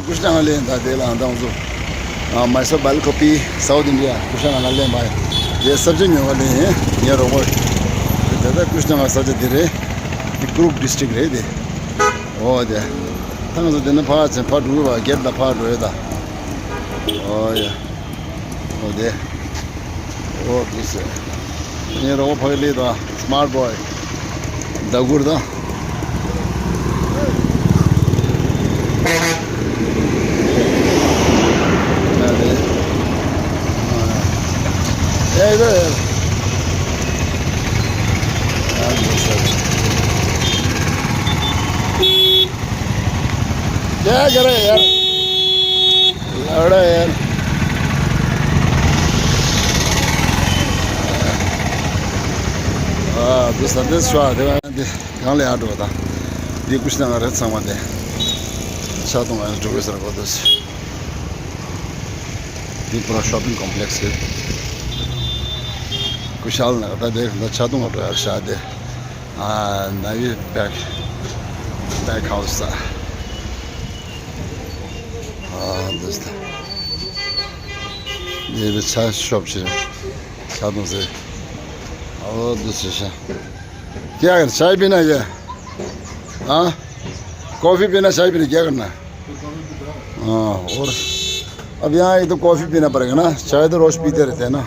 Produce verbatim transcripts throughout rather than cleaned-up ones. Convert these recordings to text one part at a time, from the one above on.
ཀུ་ཤུ་ནང་ལེན་ད་དེ་ལ་ང་དང་ཚོ། ཨ། Mysore bhel kofi, South India, ཀུ་ཤུ་ནང་ལེན་པ། དེ་ས་ཆ་ཉོ་བ་ལེན་ཡིན་ངའི་རོགས་པ། དེ་ད་ཀུ་ཤུ་ནང་ས་ཆ་དེ་རེད། དེ་Coorg district རེད་དེ། འོ་དེ། ཐང་ཚོ་དེ་ནས་ཕར་ཕྱིན་ཕར་འགྲོ་གི་བ་གེད་ལ་ཕར་འགྲོ་ཡོད་ད། འོ་ཡ། འོ་དེ། འོ་དེ་ཟེར། ངའི་རོགས་པ་ཕ་གི་ལི་དང་smart boy ཟླ་གུར་དང་། ཨེ་ད། क्या करे यार? लड़ा यार। ཨ། འདི་ས་འདི་ཤོག་དེ་བ་འདི་གང་ལ་ཡར་འགྲོ་དང་། འདི་ཀུ་ཤུ་ནང་རེད་ཚང་མ་དེ། ཆ་གཏོང་ཡར་འགྲོ་དགོས་ཟེར་གོ་འདུག་འདི་པུ་ར་shopping complex རེད། ཀུ་ཤུ་ནང་ད་དེ་ད་ཆ་གཏོང་འགྲོ་ཡར་ཤག་དེ། ཨ། Navy bag, bag house ད། ཨ། འདི་ད། འདི་ཆ་ཤོབ་ཆེ། ཆ་གཏོང་ཟེར། ཨོ་འདི་ཆེ་ཤ། क्या करना, चाय पीना क्या? हाँ? कॉफी पीना, चाय पीना, क्या करना? हाँ। और अब यहाँ एक तो कॉफी पीना पड़ेगा ना, चाय तो रोज पीते रहते हैं ना।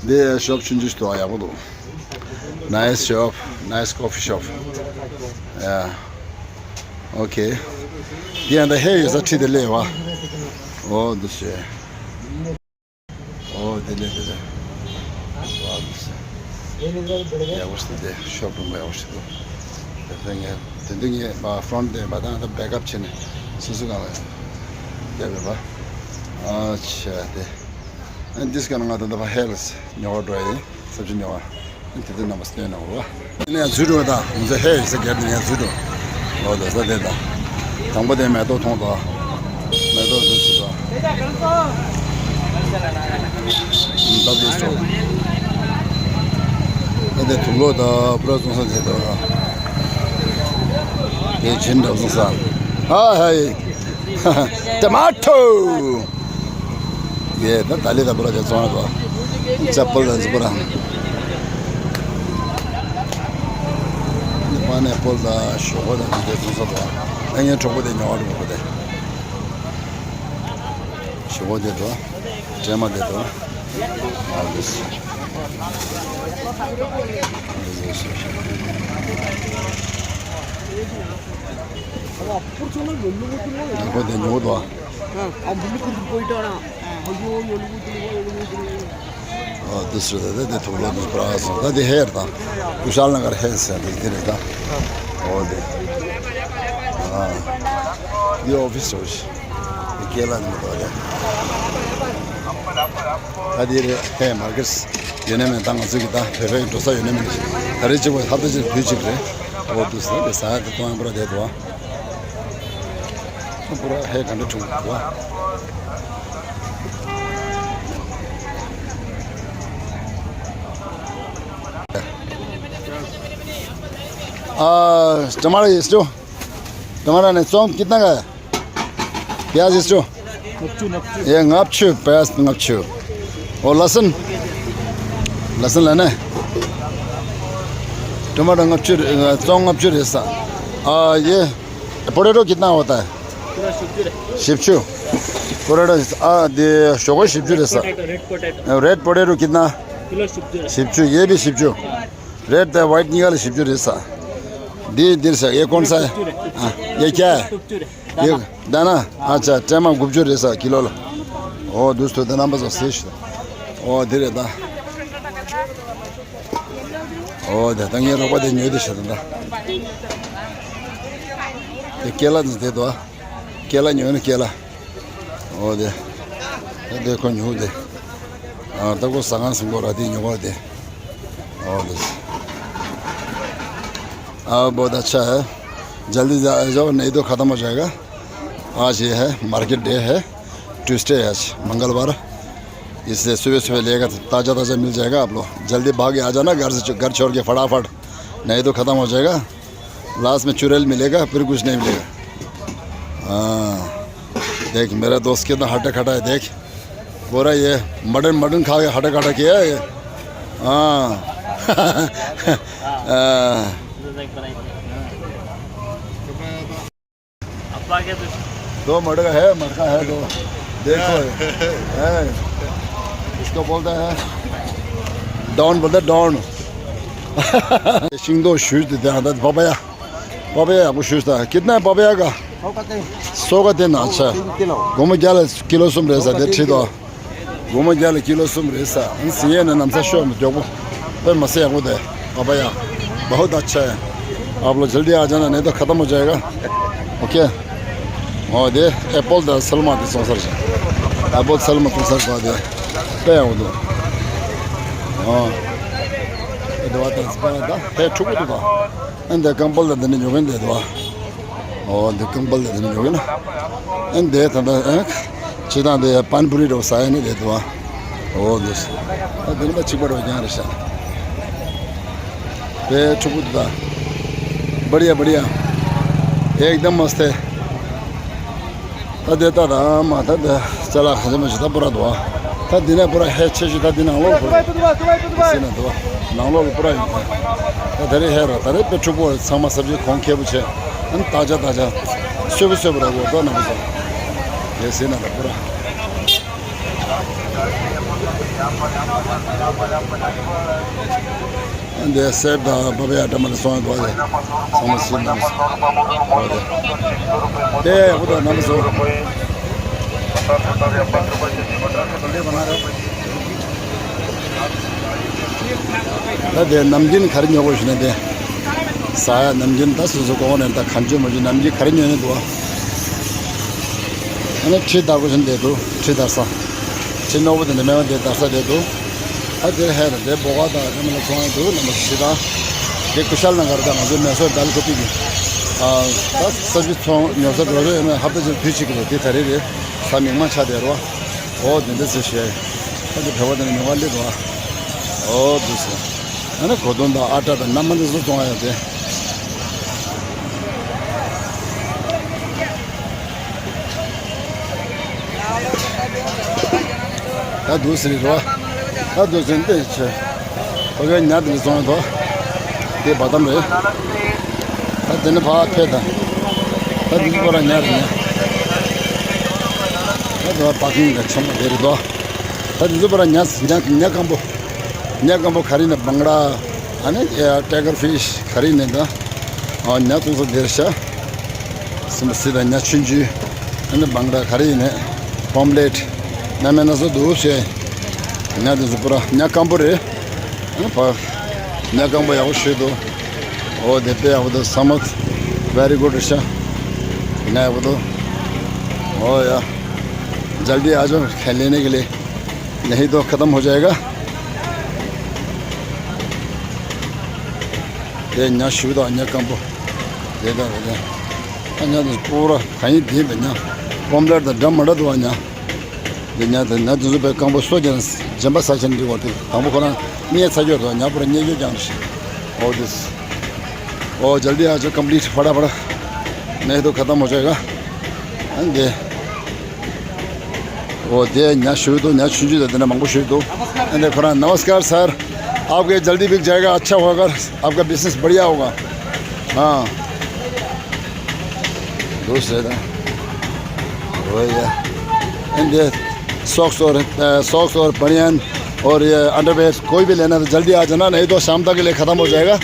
འདི་ཤོབ་ཆུང་ཆུང་ཞིག་འདུག་ཨ། ཡག་པོ་འདུག Nice shop, nice coffee shop. Yeah. Okay. འདི་ཡང་ད་ཧེ་ཡོད་ས་ཁྲིད་དེ་ལས་བ། འོ་འདུག་སེ། འོ་དེ་ལས་དེ་ལས། འོ་འདུག་སེ། ཡག་པོ་ཞིག་འདུག་དེ། ཤོབ་རུམ་ཡག་པོ་ཞིག་འདུག་དེ་ཚོ་ངས་དེ་འདི་ངས་མ་ཕོན་དེ་མ་བཏང་ད་བེག་ཨབ་བྱས་ནས་སོ་སོ་གང་ལ་རྒྱབ་ཡོད་པ། ཨ་ཆ་དེ། ཨ་འདི་སྐད་ང་ད་ད་བ་ཧེ་ལ་སེ་ཉོ་བ་འགྲོ་ཡིན། ས་ཆ་ཉོ་བ། དེ་དུས་རྣམ་པ་སྟོན་གནང་རོགས། དེ་ནས་འཛུལ་འགྲོ་དང་། ང་ཚོ་ཧེ་ཡོད་ས་རྒྱབ་ནས་ཡང་འཛུལ་འགྲོ། འོ་དེ་ས་དེ་དང་། དང་པོ་དེ་མེ་ཏོག་མཐོང་དོ། མེ་ཏོག་འཛུལ་སྲིད་དོ། ད་དེ་སོ། ད་དེ་དུག་ལོག་དང་པུ་ར་བཙོང་ས་དེ་དང་། དེ་བྱིན་འདྲ་བཙོང་ས། ཧ་ཧ་ཡེ། Tomato། ཡེ་ད་ད་ལི་ད་པུ་ར་ཅག་བཙོང་ཡ་དོ། ཅ་པལ་ལ་ཟི་པུ་ར། པ་ནེ་པོལ་ད་ཞོག་པ་ད་དེ་བཙོང་ས་དོ། ཨ་ངའི་གྲོགས་པོ་དེ་ཉོ་བ་རུ་པོ་དེ། ཞོག་པ་དེ་དོ། སྲན་མ་དེ་དོ། ཨ་དེ་སི། ཁོ་དེ་ཉོ་དོ། ཨ་དེ་སུ་དེ་དེ་དུག་ལོག་དེ་པུ་ར་སོང་། ད་དེ་ཧེར་དང་། ཀུ་ཤལ་ནགར་ཧེར་ཟེར་དེ་དེ་རེད་ད། འོ་དེ། ཨ་དེ་ཨོ་ཕི་སི་རེད། དེ་ཀེ་ལ་ནི་མི་འདུག་ལེ། ད་དེ་རེད། ཧེ་མར་ཀེ་ཊི་ཡོད་ནའི་མེད་ད་ང་ཚོ་གི་ད་བོད་པའི་འགྲོ་ས་ཡོད་ནའི་མེད། ད་རེས་གཅིག་པོ་ཧབ་ཏ་གཅིག་དུས་གཅིག་རེད། འོ་དུས་ས་དེ་ས་ཡ་དེ་གཏོང་ཡ་པུ་ར་དེ་དོ། པུ་ར་ཧེ་ག་འདྲ་བྱུང་འདུག་བ། आ, टमाटर ये इसको, टमाटर नहीं, सौंफ कितना का है? प्याज इसको? ये ལྔ་བཅུ, प्याज ལྔ་བཅུ། और लहसुन? लहसुन लेना है? टमाटर ལྔ་བཅུ། अ, सौंफ ལྔ་བཅུ་རེད་ས། आ, ये पोटैटो कितना होता है? བཞི་བཅུ། पोटैटो, आ, दे, ཞོག་ཁོག་བཞི་བཅུ་རེད་ས། रेड पोटैटो। रेड पोटैटो कितना? किलो བཞི་བཅུ། བཞི་བཅུ། ये भी བཞི་བཅུ། रेड द व्हाइट निकाल བཞི་བཅུ་རེད་ས། འདི་འདིར་ས། ये कौन सा है? हाँ, ये क्या है? ये दाना। अच्छा, ཀྲེ་མ་དགུ་བཅུ་རེད་ས་ཀི་ལོ་ལ། འོ་འདུག་སེ་དེ་རྣམ་པ་ཚོ་ཟེར་ཤི། འོ་འདི་རེད་ད། འོ་དེ་ད་ངའི་རོགས་པ་དེ་ཉོས་དེ་ཤི་ད། དེ་ཀེ་ལ་འདི་དེ་དོ། ཀེ་ལ་ཉོས་ནི་ཀེ་ལ། འོ་དེ། ད་དེ་ཁོ་ཉོ་དེ། ཨ་ད་ཁོ་ཟ་ཁང་སིང་པོ་ར་དེ་ཉོ་བ་དེ། འོ་དེ། अब बहुत अच्छा है। जल्दी जा, जाओ, नहीं तो खत्म हो जाएगा। आज ये है, मार्केट डे है, ट्यूसडे है आज, मंगलवार। इसलिए सुबह सुबह लेगा, ताज़ा ताज़ा मिल जाएगा। आप लोग जल्दी भाग के आ जाना घर से, घर छोड़ के फटाफट, नहीं तो ख़त्म हो जाएगा। लास्ट में चुड़ैल मिलेगा, फिर कुछ नहीं मिलेगा। हाँ, देख, मेरा दोस्त कितना हट्टा कट्टा है, देख। पूरा ये मटन, मटन खा के हट्टा कट्टा किया है ये। हाँ। हाँ। दो मटका है, मटका है दो। देखो, है। इसको बोलता है डॉन, बोलता है डॉन। सिंगदो शूज देते हैं, पापाया। पापाया आपको शूज था। कितना है पापाया का? सौ का तीन। सौ का तीन, अच्छा। तीन किलो। घूम क्या ले, किलो सुम रहे सा, ठीक तो। घूम क्या ले, किलो सुम रहे सा। इन सीए ने नमसा शो में जोबो। पे मसे आपको दे। पापाया। बहुत अच्छा है। आप लोग जल्दी आ जाना, नहीं तो खत्म हो जाएगा। ओके। और दे, एप्पल दा सलमा दे सोसर से। एप्पल सलमा तो सर पा दे। पे आओ दो। हाँ। ये दवा तो स्पा दा। है, ठुक दो। ཨ་འདི་རྐང་སྤོལ་ལ་འདི་ནས་ཉོ་གིན་བསྡད་འདུག་ཨ། ཨོ་འདི་རྐང་སྤོལ་ལ་འདི་ནས་ཉོ་གིན། ཨ་འདི་ད་ལྟ་ཨ་ཅི་དང་འདི་པན་པུ་རི་རོ་ཟ་ཡ་ནི་བསྡད་འདུག་ཨ། ཨོ་འདི་ཨ་འདི་ནི་མ་གཅིག་པ་རོ་རྐྱང་རེད་ཤག་དེ་ཕྲུ་གུ་དེ་ད། बढ़िया बढ़िया। एकदम मस्त है। ད་དེ་ད་ད་མ་ད་དེ་ཅ་ལག་ག་ཚོད་མ་ཞིག་ད་པུ་ར་འདུག་ཨ། ད་འདི་ནས་པུ་ར་ཧེ་ཆེ་ཞིག་ད་འདི་ནང་ལོགས་པུ་ར་ཟིན་ན་འདུག་ཨ། ནང་ལོགས་ལ་པུ་ར་ཡོད་ད། ད་དེ་རེད་ཧེ་ར་ད་རེད་པེ་ཕྲུ་གུ་ཚང་མ་ས་བཅུད་གོང་ཁེ་པོ་བྱས། ཨ་ནི་ད་ཅ་ད་ཅ་སོས་པོ་སོས་པོ་ར་གོ་ད་ན་མ་ཟོ། དེ་ཟིན་ན་ད་པུ་ར། འདི་སེབ་དང་བ་བའི་ཨ་འདྲ་མ་ལ་སོང་ཡོད་པ་རེད། ཚང་མ་སེབ་གནང་སོང་། དེ་ཧུ་དང་རྣམ་པ་ཚོ། ད་དེ་ནམ་རྒྱུན་ག་རེ་ཉོ་དགོས་ཞུ་ན་དེ། ཟ་ཡ་ནམ་རྒྱུན་ད་སོ་སོ་གོང་ནས་ད་གང་བྱུང་མ་བྱུང་ནམ་རྒྱུན་ག་རེ་ཉོ་ནས་འདུག་བ། ཨ་ནི་ཁྲི་དར་པོ་བཞིན་བསྡད་འདུག་ཁྲི་དར་ས། ཁྲི་རྣོ་པོ་དེ་འདྲ་མེད་པ་དེ་དར་ས་བསྡད་འདུག་ཨ་དེར་ཧེ་ར་དེ་སྦོ་ག་དང་རེ་མ་ལ་ཚོང་ཡ་འདུག་རྣམ་པ་ཞི་དང་། དེ་ཀུ་ཤལ་ནང་གར་དང་ང་ཚོའི་མེ་སོར་དལ་ཁོ་པི་གི། ཨ་ད་ས་ཅི་ཚོང་ཉོ་ས་འགྲོ་རེ་ཡོད་ན་ཧབ་ཏ་ཅིག་དུས་གཅིག་གི་རེད་དེ་ད་རེ་རེད། ས་མིག་མ་ཆ་དེ་རོ། ཨོ་དེ་འདྲ་ཟེར་ཞེས། ཨ་དེ་བེ་བ་དེ་ནས་ཉོ་ག་སླེབས་རོ། ཨོ་དེ་ཟེར། ཨ་ནི་གོ་དོན་དང་ཨ་ཏྲ་དང་མནའ་མ་འདི་ཚོ་བཙོང་ཡ་དེ། ད་འདུག་ཟེར་རོ། ད་འདུག་ཟེར་འདི་ཆེ། ཁོ་གའི་ཉ་དེ་འདྲ་བཙོང་ཡ་དོ། དེ་བ་དམ་རེད། ད་དེ་ནི་ཕ་ཕེ་ད། ད་འདི་ཚོ་པོ་ར་ཉ་རེད་ཉ། ད་དེ་བ་པ་ཀིང་ག་ཆེན་པོ་དེ་རེད་དོ། ད་འདི་ཚོ་པོ་ར་ཉ་ཉ་ཉ་སྐམ་པོ། ཉ་སྐམ་པོ་ག་རེ་ནི་བང་ར། ཨ་ནི་ཡ་ཊའི་གར་ཕིཤ་ག་རེ་ནི་ད། ཨ་ཉ་ཚོང་ས་དེར་ཤ། སི་མ་སི་དང་ཉ་ཆུང་ཆུང་། ཨ་ནི་བང་ར་ག་རེ་ནི། པོམ་ལེཊ། ན་མེ་ན་སོ་འདུག་ཤེ། ཉ་དེ་ཚོ་པོ་ར་ཉ་སྐམ་པོ་རེད། ཨ་ནི་ཕ། ཉ་སྐམ་པོ་ཡག་པོ་ཞིག་འདུག་ཨོ་དེ་དཔེ་ཡག་པོ་འདུག་ས་མ། Very good རེད་ཤ། ཉ་ཡག་པོ་འདུག་ཨོ་ཡ། जल्दी आ जाओ, ཁ་ལེ་ནི་གི་ལེ། नहीं तो खत्म हो जाएगा। དེ་ཉ་ཞུ་དང་ཉ་སྐམ་པོ། དེ་དང་དེ། ཨ་ཉ་དེ་པོ་ར་ག་ཡིན་དེ་བས་ཉ། པོམ་ལེཊ་དང་འདྲ་མ་འདྲ་འདུག་བ་ཉ། དེ་ཉ་དེ་ཉ་དེ་ཚོ་པའི་སྐམ་པོ་སོ་ཀྱང་རྗེན་པ་ས་ཆེན་འདི་བར་དུ་དང་པོ་ཁོ་རང་རྙེད་ཚ་རྒྱུར་དང་ཉ་པོ་ར་རྙེད་རྒྱུ་ཀྱང་རེད། ཨོ་དེ། ཨོ་जल्दी आ जाओ, कंप्लीट फटाफट। नहीं तो खत्म हो जाएगा। ཨ་འདི། ཨོ་དེ་ཉ་ཞུ་དང་ཉ་ཆུང་ཆུང་དང་དེ་འདྲ་མང་པོ་ཞུ་འདུག་ཨ་འདི་ཁོ་རང་नमस्कार सर, आपके जल्दी बिक जाएगा, अच्छा होगा, आपका बिजनेस बढ़िया होगा। हाँ। འདུག་ཟེར་ད། ཨོ་ཡ། ཨ་འདི། सॉक्स और, अ, सॉक्स और बनियान और ये अंडरवियर कोई भी लेना तो जल्दी आ जाना, नहीं तो शाम तक के लिए खत्म हो जाएगा।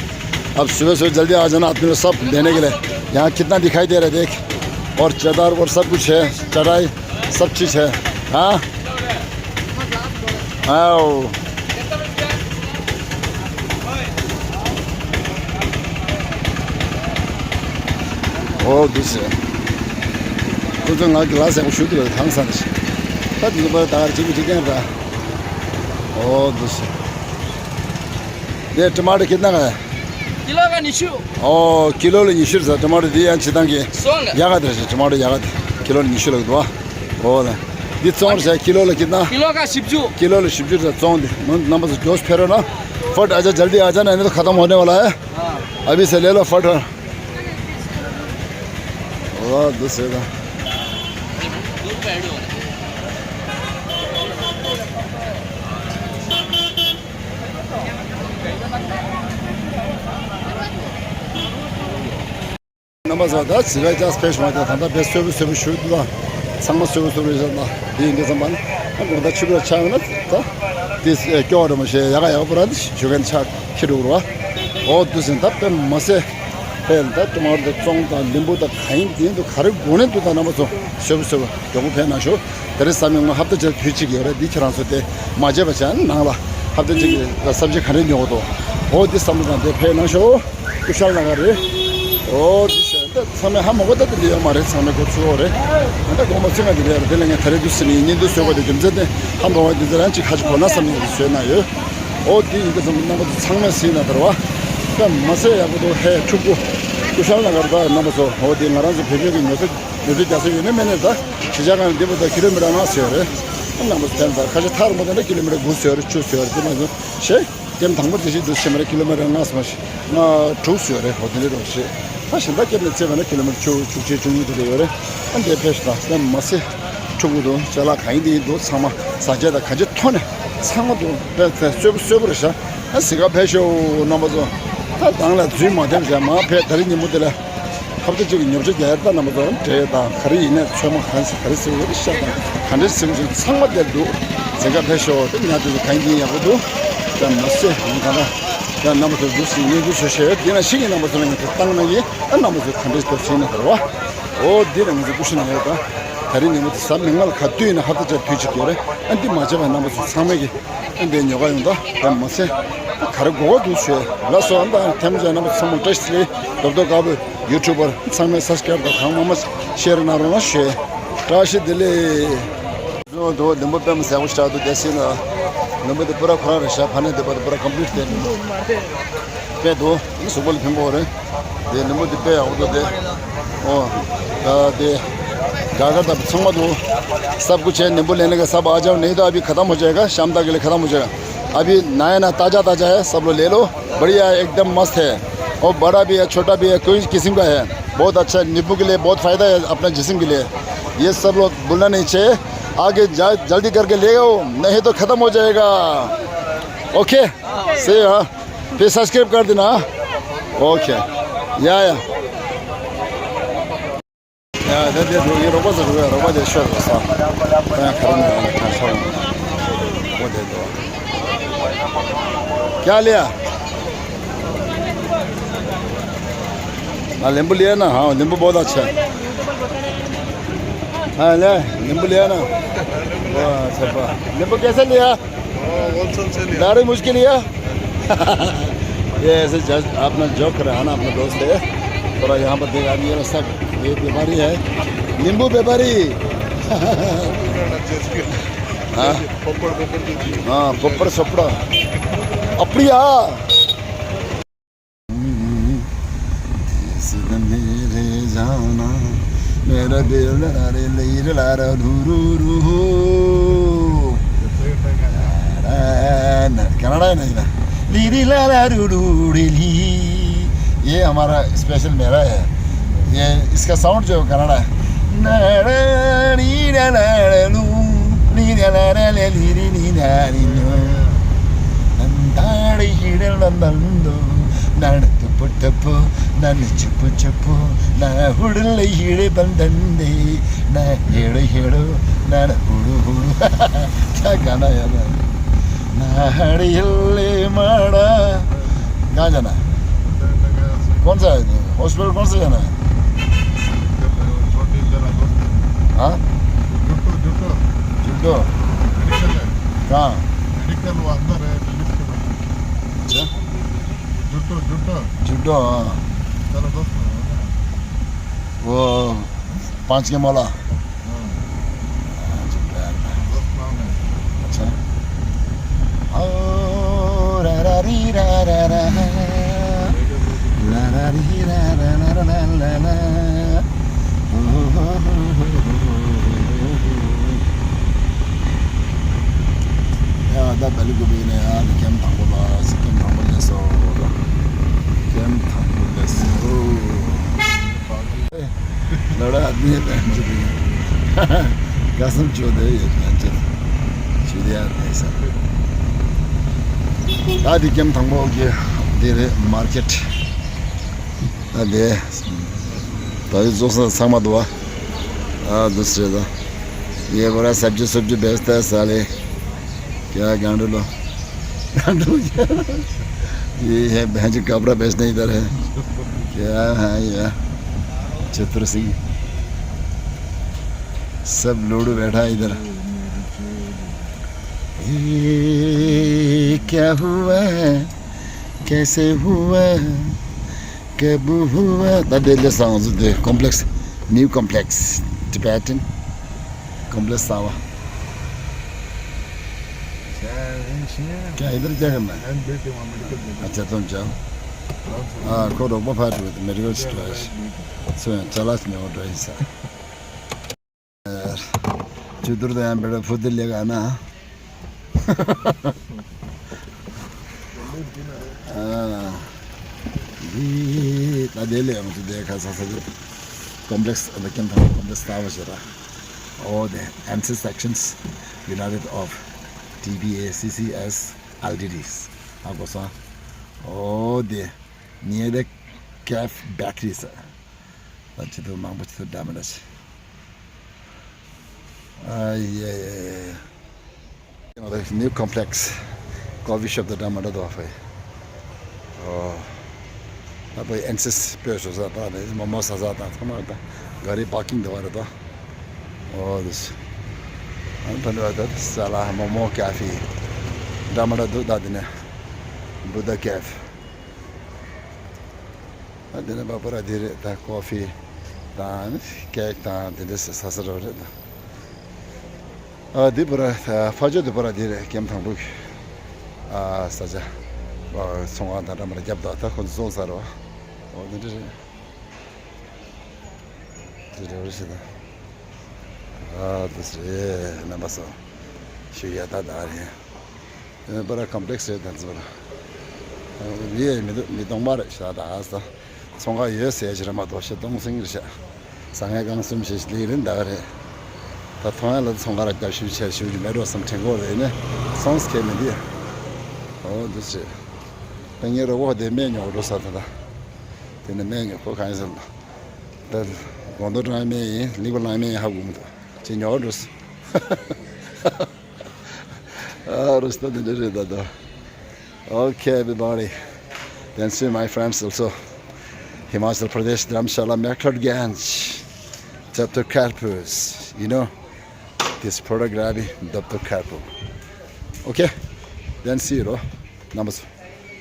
अब सुबह सुबह जल्दी आ जाना आदमी लोग सब लेने के लिए। यहाँ कितना दिखाई दे रहा है देख। और चादर और सब कुछ है, चटाई। सब चीज है। हाँ। आओ। ཨོ་འདུག་ཟེར། ཁོ་ཚོ་ང་གི་ལ་ཟེར་གོ་ཞུ་དུས་ལ་ཐང་ས་ནས། ད་འདི་ཚོ་པར་ད་གཅིག་གཅིག་རྐྱང་ར། ཨོ་འདུག་ཟེར། ये टमाटर कितना का है? किलो का ཉི་ཤུ། ཨོ་ཀི་ལོ་ལ་ཉི་ཤུ་རེད་ཟེར། ཊ་མ་ཊོ་འདི་ཡང་ཕྱི་ཐང་གི་སོང་ལ། ཡག་ག་དེ་རེད་ཟེར། ཊ་མ་ཊོ་ཡག་ག་དེ་ཀི་ལོ་ལ་ཉི་ཤུ་ལ་འདུག་ཨ། ཨོ་ལ། འདི་བཙོང་རེད་ཟེར། ཀི་ལོ་ལ་कितना? किलो का བཞི་བཅུ། ཀི་ལོ་ལ་བཞི་བཅུ་རེད་ཟེར། བཙོང་འདི་མོ་རྣམ་པ་ཚོ་མགྱོགས་ཕེབས་རོགས་གནང་། फट आजा, जल्दी आ जाना, नहीं तो खत्म होने वाला है। हाँ। अभी से ले लो फट। ཨོ་འདུག་ཟེར་ད། རྣམ་པ་ཚོ་ད་ཟི་ལ་ཅག་སི་ཕེ་ཤི་མ་ད་ད་ལྟ་བེ་སོས་པོ་སོས་པོ་ཞུ་འདུག་ལ། ཚང་མ་སོས་པོ་སོས་པོ་རེད་ཤག་ད། དེ་ཡིན་དུས་ཙམ་པ་ན་ཨ་འགོར་ད་ཕྱི་པོ་ལ་ཆགས་ཡོད་ན་ད་དེ་སྐྱོ་བ་རེད་མ་ཤེས་ཡག་ཡག་པོ་ར་འདི་ཞུ་མཁན་ཆགས་ཁྱི་འགྲོ་ར། འོ་དུས་ཟིན་ད་དཔེ་མ་སྲིད་ཕེ་ད་ཀྲུང་ཧྭ་རུ་ཙོང་དང་ལིམ་བུ་དང་ག་ཡིན་དེ་ཡིན་དུ་ག་རེ་དགོས་ནས་འདུག་ད་རྣམ་པ་ཚོ་སོས་པོ་སོས་པོ་མགྱོགས་པོ་ཕེབས་གནང་ཤོག་དེ་རིང་གཟའ་མིག་དམར་ཧབ་ཏ་གཅིག་དུས་གཅིག་ཡོད་རེད། འདི་ཁྱེད་རང་ཚོ་དེ་མ་བརྗེད་པ་བྱས་ནང་ལ་ཧབ་ཏ་གཅིག་གི་ས་བཅད་ག་རེ་ཉོ་གི་འདུག་འོ་འདི་བསམ་བློ་དང་དེ་ཕེབས་གནང་ཤོག་སྐུ་ཤ་ལ་ག་རེད། ཨོ་འདི་ཤ་འདི་ཚང་མས་ཧ་མ་གོ་ད་དེ་འདི་ཡོད་མ་རེད། ཚང་མས་གོ་ཚུལ་འོ་རེད། ཨ་ད་དགོངས་པ་ཚིག་ང་འདི་རེད་རེད། དེ་ལས་ངས་ད་རེས་འདུག་ཟེར་ནས་ཡིན་ཉིན་འདུག་ཟེར་བ་དེ་རྒྱུ་མཚན་དེ་ཧ་མ་གོ་བ་འདི་ཚོ་རང་གཅིག་ཁ་ཅིག་གོ་ན་བསམ་ནས་འདི་བཟོས་ན་ཡོད། ཨོ་འདི་ཡིན་གི་ཚང་མ་རྣམ་པ་ཚོ་ཚང་མས་གཟིགས་ན་དར་བ། ད་མ་ཟད་ཡག་པོ་འདུག་ཧེ་ཕྲུ་གུ་སྐུ་ཤ་ལ་ག་རེད། ད་རྣམ་པ་ཚོ་ཨོ་འདི་ང་རང་ཚོ་བོད་བོད་ཀྱི་ཉོ་ཚོང་ཉོ་ཚོང་རྒྱག་ས་ཡོད་ནི་མེད་ནས་ད་གཞིས་ཆགས་ཁང་ནས་འདི་བར་ད་ཁི་ལོ་མི་ཊར་ལྔ་ཟེར་ཡོད་རེད། རྣམ་པ་ཚོ་ཕན་ད་ཁ་ཤས་ཐག་རིང་པོ་དེ་འདྲ་ཁི་ལོ་མི་ཊར་དགུ་ཟེར་ཡོད་རེད། བཅུ་ཟེར་ཡོད་རེད། དེ་མ་ཟད། ཤེས། ཀེམ་དང་པོ་དེ་ཞིག་ཏུ་ཕྱིན་པ་རེད། ཀི་ལོ་མི་ཊར་ལྔ་སོང་ཞིག་ལྔ་དྲུག་ཙམ་ཡོད་རེད། ཧོ་དེ་འདྲ་རེད་ཤག་ད་གཞན་དག་ཀེམ་ནས་བརྩིས་པ་ན་ཀི་ལོ་མི་ཊར་བཅུ་བཅུ་གཅིག་བཅུ་གཉིས་དེ་འདྲ་ཡོད་རེད། ཨ་འདི་ཕེབས་ཤག་ད་དེ་མ་ཟད་ཕྲུ་གུ་དང་ཅ་ལག་གང་ཡིན་དེ་ཡིན་འདུག་ཚང་མ་ཟ་བཅད་དང་གང་ཅི་ཐོག་ནས་ཚང་མ་འདུག་དཔེ་དཔེ་གསོས་པོ་གསོས་པོ་རེད་ཤག་ཨ་གཟིགས་ག་ཕེབས་ཤོག་རྣམ་པ་ཚོ། ད་དང་ལ་རྫུན་མ་ཐེབས་བྱས་མ་ཕེབས། ད་རིང་ཉིན་མོ་དེ་ལ། ཧབ་ཏ་གཅིག་གི་ཉོ་ཆ་རྒྱག་ཡ་ད་རྣམ་པ་ཚོ་འབྲས་དང་ག་རེ་ཡིན་ནས་ཚོད་མ་གང་ཟེར་ག་རེ་ཟེར་ཡོད་ཤག་དང་ག་འདྲ་ཟེར་གྱི་ཚང་མ་དེར་འདུག་འཛིན་གྲྭ་ཕེབས་ཤོག་དེ་ཉག་དེ་ཚོ་གང་ཡིན་ཡག་པོ་འདུག་ད་མ་ཟད་ང་ག་ད་རྣམ་པ་ཚོ་འདུག་སེ་སྙན་སྒྲོན་ཞུ་ཞེས་དེ་ན་ཤིང་གི་རྣམ་པ་ཚོ་ལ་ངས་དེ་བཏང་ན་ཡིན། ཨ་རྣམ་པ་ཚོ་ག་འདྲ་འདུག་ཟེར་ན་དར་བ། འོ་འདི་ལ་ང་ཚོ་སྐུ་ཞབས་ནང་ཡོད་ད། ད་རིང་ཉིན་མོ་དེ་གཟའ་མིག་དམར་ལ་ག་དུས་ཡིན་ན་ཧབ་ཏ་གཅིག་དུས་གཅིག་ཡོད་རེད། ཨ་འདི་མ་བྱས་པ་རྣམ་པ་ཚོ་ཚང་མས་ཀྱི། ཨ་འདི་ཉོ་ག་ཡོང་ད། དེ་མ་ཟད་ད་ག་རེ་དགོས་ག་འདུག་ཞུས་ལ་སོ། ཨ་ད་ཐེམ་ཅན་རྣམ་པ་ཚང་མ་བཀྲ་ཤིས་བདེ་ལེགས། རྡོབ་རྡོབ་དཀར་པོའི་ཡུ་ཊུབ་པར་ཚང་མས་སབ་སི་ཀ་རེབ་དང་གང་མང་མང་ཤེར་གནང་རོགས་གནང་ཞུས། བཀྲ་ཤིས་བདེ་ལེགས། འདུག་འདུག་ལིམ་བུ་དཔེ་མི་སྲིད་པོ་ཞིག་འདུག་དེ་སྲིད་ན་ལིམ་བུ་དེ་པུ་ར་ཁོ་རང་རེད་ཤག་ཕ་ནས་དེ་པ་དེ་པུ་ར་ཀོམ་པི་ལིཊ་དེ་དཔེ་འདུག་ཨ་ནི་གཟུགས་པོ་ལ་ཕན་པོ་རེད། དེ་ནི་མོ་དེ་དཔེ་ཡག་པོ་འདུག་དེ། ཨོ། ད་དེ། ག་ག་ད་ཚང་མ་འདུག सब कुछ है। नींबू लेने का सब आ जाओ, नहीं तो अभी खत्म हो जाएगा, शाम तक के लिए खत्म हो जाएगा। अभी नया नया ताज़ा ताज़ा है, सब लोग ले लो। बढ़िया है, एकदम मस्त है। और बड़ा भी है, छोटा भी है, कोई किस्म का है। बहुत अच्छा है, नींबू के लिए बहुत फ़ायदा है अपना जिस्म के लिए। ये सब लोग भूलना नहीं चाहिए। आगे जा, जल्दी करके ले आओ, नहीं तो ख़त्म हो जाएगा। ओके, सही है। फिर सब्सक्राइब कर देना। ओके। या, या। या, दे, दे, दो, ये रोको जरूर है, रोको दे, शोर, सा। मैं खड़ा नहीं हूँ, मैं खड़ा हूँ। वो दे दो। क्या लिया? हाँ, नींबू लिया ना? हाँ, नींबू बहुत अच्छा है। हाँ, ले, नींबू लिया ना? वाह, अच्छा, वाह। नींबू कैसे लिया? होलसेल से लिया। दाढ़ी मुझ के लिए? ये ऐसे जस्ट अपना जोक कर रहा है ना, अपना दोस्त है। थोड़ा यहाँ पर देखा, ये सब, ये व्यापारी है, नींबू व्यापारी। हाँ। पपड़, पपड़ जो जी। हाँ, पपड़ सपड़ा। अपड़िया। मेरे जाना, मेरा दिल रे लीर लारा रू रू रू। कनाडा है नहीं ना? लीरी लारा रू रू रे ली। ये हमारा स्पेशल मेरा है। ये इसका साउंड जो कनाडा है। नारा ली रा रा रा लू, ली रा रा रा ले ली री ली रा री लो। नंदाड़ी हिड़ल बंदो, नड़ टुपु टुपु, नन चुपु चुपु, ना हुड़ल हिड़े बंदंदे, ना हेड़ो हेड़ो, ना हुड़ू हुड़ू। क्या गाना है यार? ना हड़ियले माड़ा। कहाँ जाना है? कौन सा है? हॉस्पिटल कौन सा जाना है? हाँ? जुट्टो, जुट्टो। जुट्टो? मेडिकल है। कहाँ? मेडिकल वो अंदर है, लिफ्ट में। अच्छा। जुट्टो, जुट्टो। जुट्टो, हाँ। चलो, दोस्त। वो पाँच के माला। अच्छा। ओ, रा रा री रा रा रा। ला रा री रा रा रा रा रा रा। ཡ་ད་བལ་གོ་བི་ནས་ཡ་ད་ཀེམ་དང་པོ་ལ་སི་ཀེམ་དང་པོ་ལས་སོ། ཀེམ་དང་པོ་ལས་སོ། ལ་ལ་ཨ་ནི་ད་འཇུ་གི། དགའ་བསམ་བརྗོད་བསྡད་ཡོད། ང་ཚོ་ཞུ་བདེ་ཡག་རེད་ས། ད་འདི་ཀེམ་དང་པོ་གི་འདི་རེད། མར་ཀེཊ། ད་འདི་ད་ཡི་བཟོ་ས་ཚང་མ་འདུག་བ། ཨ་འདུག་ཟེར་ད། ये बोला सब्जी सब्जी बेचता है साले। क्या गांडू लो। गांडू क्या? ये है बहन जो कपड़ा बेचने इधर है। क्या है ये? चतुर सिंह। सब लूडो बैठा है इधर। ये क्या हुआ? कैसे हुआ? कब हुआ? ད་དེ་ལས་སང་ཟུ་དེ་ཀོམ་པི་ལེགས་སི། ནིའུ་ཀོམ་པི་ལེགས་སི། ཊི་བེ་ཊན་ཀོམ་པི་ལེགས་སི་གསར་པ། क्या इधर क्या करना है? अच्छा तुम जाओ। हाँ को रोक पा टू मेरे को स्ट्रेस। सुन चला नहीं हो रही सा। ཅི་ཏུར་དང་ཡང་བེ་ཕུ་དེ་ལེགས་ཨ་ན། ཨ། འདི་ད་དེ་ལས་ཡང་དེ་ཁ་ས་ས་དེ་ཀོམ་པི་ལེགས་སི་ཨ་ད་ཀེམ་དང་ཀོམ་པི་ལེགས་སི་ལྟ་བ་ཞེས་ར། ཨོ་དེ་ཨེན་སི་སེག་ཤན་སི་ཡུ་ནའི་ཊེཌ་ཨོཕ་ཊི་བི་ཨེ་སི་སི་ཨེས་ཨེལ་ཊི་ཌི་ཨ་གོ་ས། ཨོ་དེ་ཉེ་དེ་ཀེབ་བེ་ཀ་རི་ས། ད་ཅི་ཏུ་མང་པོ་ཅི་ཏུ་འདྲ་མི་འདྲ་ཞིག་ཨ་ཡེ་ཡེ་ཡེ། ནིའུ་ཀོམ་པི་ལེགས་སི་ཀོ་ཕི་ཤོབ་དང་འདྲ་མི་འདྲ་འདུག་ཨ་ཕའི། ཨོ། ཨ་ཕའི་ཨེན་སི་སི་སྤོས་བཟོ་ས་དང་དེ་མོ་མོ་ཟ་ས་དང་ཚང་མ་དང་ག་རི་པར་ཀིང་འདུག་བ་རེད་དོ། ཨོ་དུས། ཨ་ཕ་ནུ་བ་ད་ས་ལ་མོ་མོ་ཀ་ཕི་འདྲ་མི་འདྲ་འདུག་ད་དེ་ནས་བུ་དྷ་ཀེབ། ཨ་དེ་ནས་བ་པ་ར་དེ་རེད་ད། ཀོ་ཕི་དང་ཀེག་དང་དེ་འདྲ་ཟ་ས་རོ་རེད་ད། ཨ་དེ་པ་ར་ཕ་ཇོ་དེ་པ་ར་དེ་རེད། ཀེམ་དང་པོ་གི་ཨ་ས་ཆ་བ་ཚོང་ཁང་དང་འདྲ་མི་འདྲ་རྒྱབ་དང་ད་ཁོ་ཚོ་བཙོང་ས་རོ། ཨོ་དེ་འདྲ་རེད། དེ་འདྲ་རེད་ཟེར་ད། ཨ་དེ་རེད་རྣམ་པ་ཚོ། ཞུ་ཡ་ད་ད་རེད། པར་ཀོམ་པི་ལེགས་སི་རེད་ད་ཚོ་ར། མི་ཡས་མི་འདུག་མི་གཏོང་མ་རེད་ཤ་ད་ཨ་ས། ཚོང་ཁང་ཡོད་ཟེར་ཞིག་ར་མ་གཏོགས་ཤ་སྟོང་སིང་རེད་ཤ། ཟ་ངེ་གང་གསུམ་ཞིག་ལི་རིན་ད་ག་རེད། ད་མཐོང་ཡ་ལ་ཚོང་ཁང་ར་རྒྱབ་ཤུལ་ཆེར་ཞུ་རྒྱུ་མེད་འགྲོ་བསམ་དྲན་གོ་རེད་ནས་སོང་སི་ཁེལ་མི་འདི། ཨོ་འདི་ཟེར། ད་ངའི་རོགས་པ་དེ་སྨན་ཉོ་འགྲོ་ས་ད་ད། དེ་ནས་སྨན་ཉོ་ཁོ་གང་ཡིན་ཟེར་ན། ད་དགོང་དྲོ་དྲངས་སྨན་ཡིན་ལིག་པ་བླངས་སྨན་ཡིན་ཧ་གོ་མི་འདུག་ཅེས་ཉོ་འགྲོ་ས། ཨ་རུ་སྟོད་དེ་འདྲ་རེད་ད་དོ། Okay, everybody. Then see my friends also. Himachal Pradesh, Dharamshala, Meklatganj, Doctor Karpus. You know, this photography, Doctor Karpus. Okay, then see you, རོ། རྣམ་པ་ཚོ།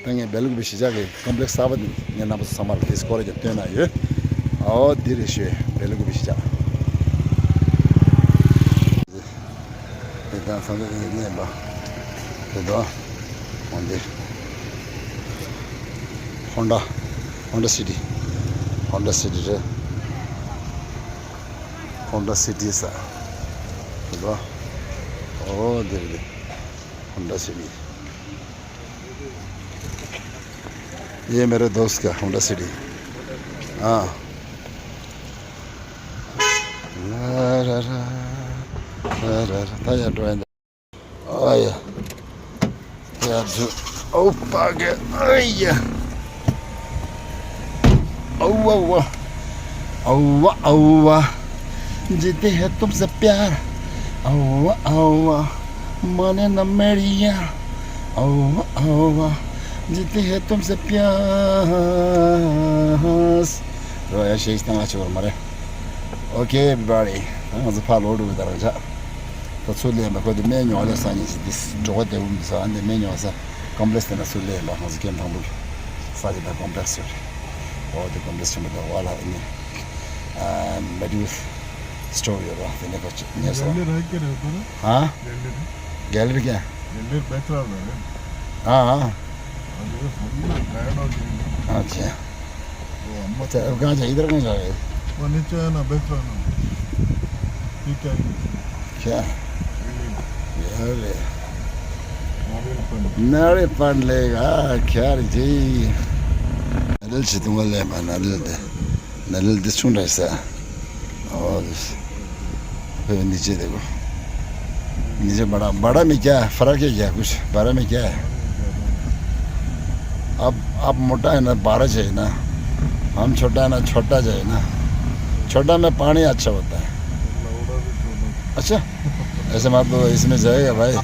ད་ངས་སྦེལ་ཀོབ་གཞིས་ཆགས་ཀྱི་ཀོམ་པི་ལེགས་སི་གསར་པ་འདི་ངས་རྣམ་པ་ཚོ་ཚང་མར་དེ་སྐོར་ར་རྒྱབ་སྟོན་ན་ཡོད། ཨོ་འདི་རེད་ཤོད་སྦེལ་ཀོབ་གཞིས་ཆགས། དེ་དང་ས་འདི་གནས་པ། དེ་དོ། འོན་ཏེ། ཧོན་ཌ། ཧོན་ཌ་སི་ཊི། ཧོན་ཌ་སི་ཊི་རེད། ཧོན་ཌ་སི་ཊི་ས། དེ་དོ། ཨོ་འདི་རེད། ཧོན་ཌ་སི་ཊི། ये मेरे दोस्त का होंडा सिटी। हाँ। ला रा रा, ला रा रा। ता यार ड्राइंग। आया। यार जो। ओ पागे। आया। औवा, औवा। औवा, औवा। जीते हैं तुमसे प्यार। औवा, औवा। माने ना मेरी या। औवा, औवा। जीते हैं तुमसे प्यार। རོ་ཡ་ཤེས་སྟངས་ཆེ་བར་མ་རེད། Okay, everybody. ད་ང་ཚོ་ཕར་ལོག་འགྲོ་གི་ད་རང་ཅག་ད་ཚུར་སླེབས་པ་ཁོ་དེ་སྨན་ཉོ་ལས་ས་ཉིན་ཞིག་དེ་གྲོགས་པོ་དེ་འུམ་དེ་ས་ཨ་འདི་སྨན་ཉོ་ས་ཀོམ་པི་ལེགས་སི་དེ་ན་ཚུར་སླེབས་པ་ང་ཚོ་ཀེམ་དང་པོ་གི་ས་དེ་ད་ཀོམ་པི་ལེགས་སི་ཡོད་རེད། ཨོ་དེ་ཀོམ་པི་ལེགས་སི་ཆེན་པོ་དང་བ་ལ་ཨ་ནི་ཨ་མེ་ཌི་ཝེལ་སི་ཊོར་ཡོད་ར། དེ་ནས་ཁོ་ཅིག་ཉོས་སོང་། गैलरी रह के रहता ना। हाँ। गैलरी। गैलरी क्या? गैलरी बेच रहा था रे। हाँ, हाँ। अरे, हम लोग टायर्ड हो गए। अच्छा। वो अम्मा अच्छा, अब कहाँ जा, इधर कहाँ जा रहे हैं? वो नीचे है ना, बेच रहा ना। ठीक है। क्या? ये ले। नारियल पानी। नारियल पानी लेगा, क्या रे जी? नारियल से तुम ले, मैं नारियल दे। नारियल दे सुन रहे सा। और नीचे देखो। नीचे बड़ा, बड़ा में क्या है? फर्क है क्या कुछ? बड़ा में क्या है? अब, अब मोटा है ना, बारह चाहिए ना। हम छोटा है ना, छोटा चाहिए ना। छोटा में पानी अच्छा होता है। अच्छा, ऐसे मत बोलो, इसमें जाएगा भाई।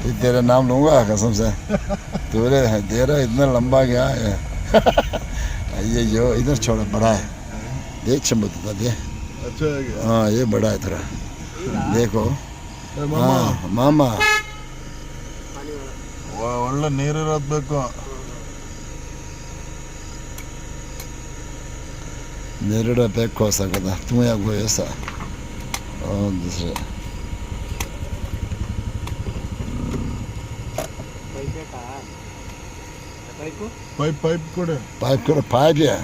फिर तेरा नाम लूंगा कसम से। तेरे, तेरा इतना लंबा क्या है? ये जो इधर छोटा, बड़ा है। ये छम्बो तो दे। अच्छा है क्या? हाँ, ये बड़ा है थोड़ा। देखो। ए, मामा। हाँ, मामा। वा, ಒಳ್ಳೆ ನೀರಿರೋದ್ ಬೇಕು. ನೀರಿಡ ಬೇಕು ಸಾಕದ, ತೂಯ ಗೋಯಸ. ಓ, दूसरे. ಪೈಪ್, ಪೈಪ್ ಕೊಡು. पाइप करो, पाइप है.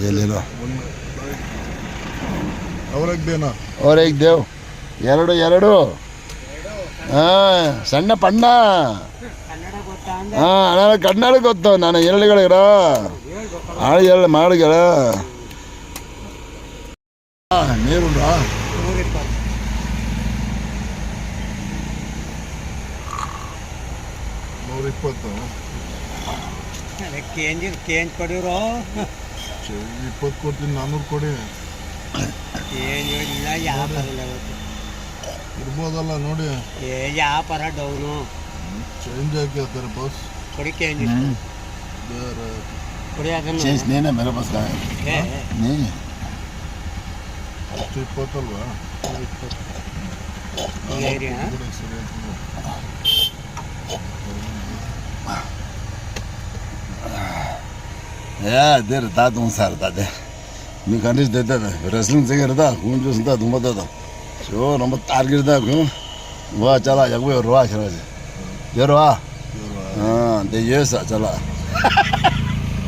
ये ले लो. और एक देना. और एक दो. ಎರಡು, ಎರಡು. ಹಾ, ಸಣ್ಣ ಪಣ್ಣ. ಹಾ, ಅಣ್ಣ ಕನ್ನಡ ಗೊತ್ತು, ನಾನು ಎರಡು ಹೇಳಿದ್ರ. ಆಳು ಎರಡು ಮಾಡಿಗಳ. ನೀರುಂಡ. ನೂರ ಇಪ್ಪತ್ತು. ನೂರ ಇಪ್ಪತ್ತು. ಅದೇ ಕೇಂಜ್, ಕೇಂಜ್ ಕೊಡಿರೋ. ಇಪ್ಪತ್ತು ಕೊಡ್ತೀನಿ, ನಾನ್ನೂರು ಕೊಡಿ. ಕೇಂಜ್ ಇಲ್ಲ, ಯಾವ ನೋಡಿ. ಪರ ಇಲ್ಲ ಇವತ್ತು. ಇರ್ಬೋದಲ್ಲ ನೋಡಿ. ಏ, ಯಾವ ಪರ ಡೌನು? ಚೇಂಜ್ ಹಾಕಿ ಹೇಳ್ತಾರೆ ಬಾಸ್. ಕೊಡಿ ಕೇಂಜ್ ಇಷ್ಟು. ಬೇರೆ ಕೊಡಿ ಅದನ್ನು. चेंज नहीं ना, मेरे पास कहाँ है? ಏ, ಏ. नहीं. ಅಷ್ಟು ಇಪ್ಪತ್ತಲ್ವಾ? ಇಪ್ಪತ್ತು. ಈಗ ಇರಿ, ಹಾ? ಬಿಡಿ, ಸರಿ ಆಯ್ತು. ཡ་དེར་ད་དུང་སར་ད་དེ། མི་ག་འདྲ་དེ་ད་རེ་སི་ལིང་རྩེད་མཁན་རེད་ད། ཁོང་ཚོ་སུ་ད་དུང་པ་ད་ད། ཞོ་རང་པ་སྟར་གིར་ད་ཁོང་། ཝ་ཅ་ལག་ཡག་པོ་ཡོད་རེད་བ་ཁྱེད་རང་ཚོ། ཡོད་རེད་བ། ཡོད་རེད་བ། ཨ་དེ་ཡོད་ས་ཅ་ལག